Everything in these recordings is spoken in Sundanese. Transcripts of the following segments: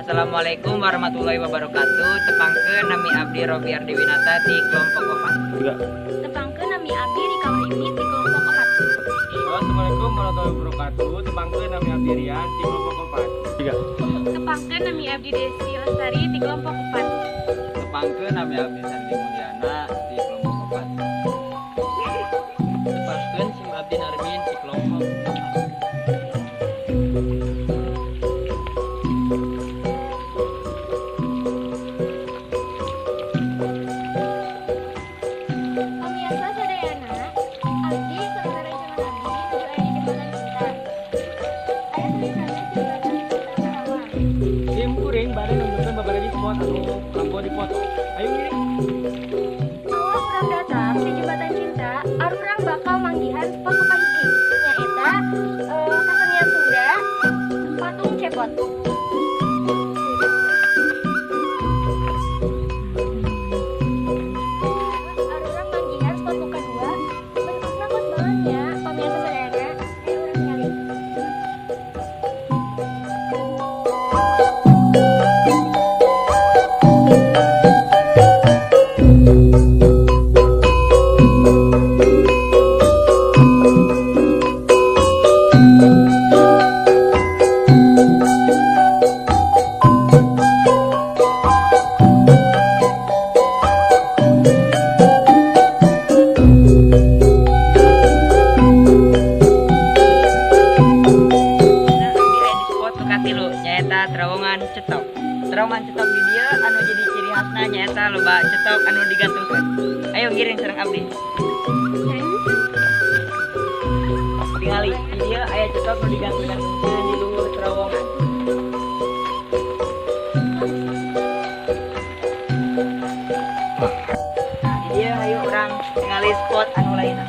Assalamualaikum warahmatullahi wabarakatuh. Tepangkeun, nami abdi Robi Ardiwinata di kelompok 4. Tiga. Tepangkeun, nami abdi Rika Wahyuni di kelompok 4. Assalamualaikum warahmatullahi wabarakatuh. Tepangkeun, nami abdi Rian di kelompok 4. Tiga. Tepangkeun, nami abdi Desi Lestari di kelompok 4. Tepangkeun, nami abdi Sandi Mulyana di kelompok 4. Tepangkeun, sim abdi Narmin di kelompok 4. Pamiarsa sadayana, abdi sareng rerencangan abdi nuju aya di Jembatan Cinta. Aya tulisanna Jembatan Cinta Karawang. Sim kuring bade nunjukkeun babaraha spot anu kanggo dipoto. Ayo ngiring. Awal urang datang di Jembatan Cinta, arurang bakal manggihan spot nu kahiji, nyaeta kasenian Sunda, patung cepot. Arurang manggihan spot nu kadua, bentukna kos banget nya, pamiarsa sadayana, ayo urang ningali. Nah, abdi aya di spot nu katilu, nyaeta Terowongan Cetok. Terowongan Cetok di dieu anu jadi ciri khasna nyaeta loba cetok anu digantungkeun. Ayo ngiring sareng abdi. Tingali, di dieu aya cetok nu digantung-gantungkeun di luhur terowongan. Nah, di dieu hayu urang tingali spot anu lainna.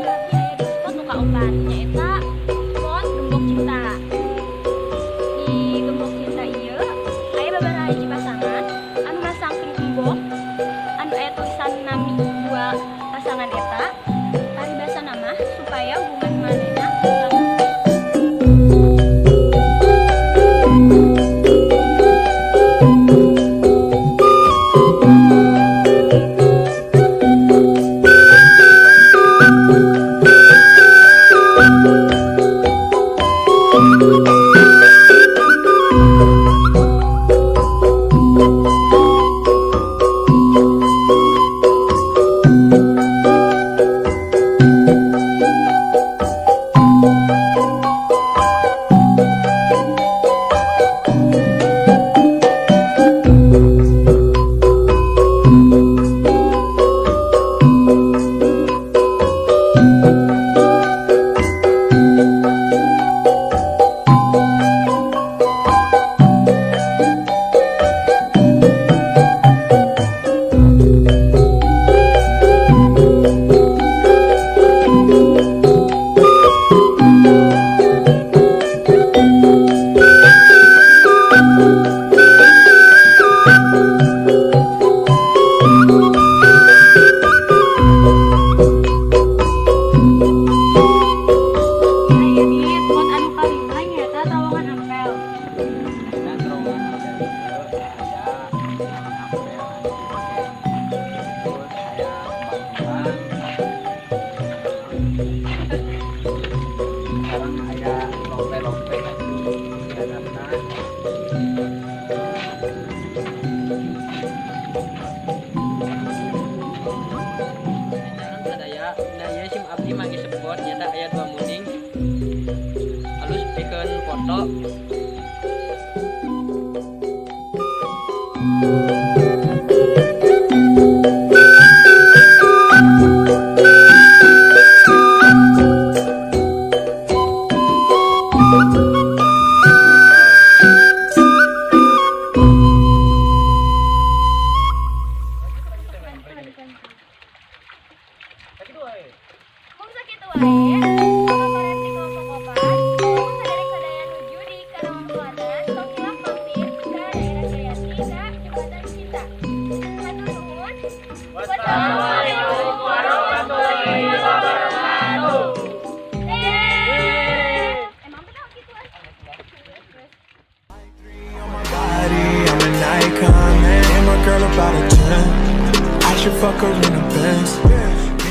Abdi aya di spot nu kaopat, nyaeta spot Gembok Cinta. Di Gembok Cinta ieu aya babaraha hiji pasangan anu masangkeun gembok anu aya tulisan nami dua pasangan eta, paribasana mah supaya hubungan manehna langgeng. Aya di spot anu kalima, nyaeta Terowongan Ampel. Dina Terowongan Ampel ieu aya ampel anu dipake, terus aya kembang-kembang. Sareng aya lompe-lompe di dalamna. Jalan sadaya, nah ieu sim abdi manggih spot nyaeta aya dua munding alus pikeun foto. Mung sakitu wae paparan ti kelompok 4. Nuhun saderek sadaya nuju di Karawang Selatan, tong hilap mampir ka daerah Jayati ka Jembatan Cinta. coming. And my girl about a 10. I should fuck her in a Benz.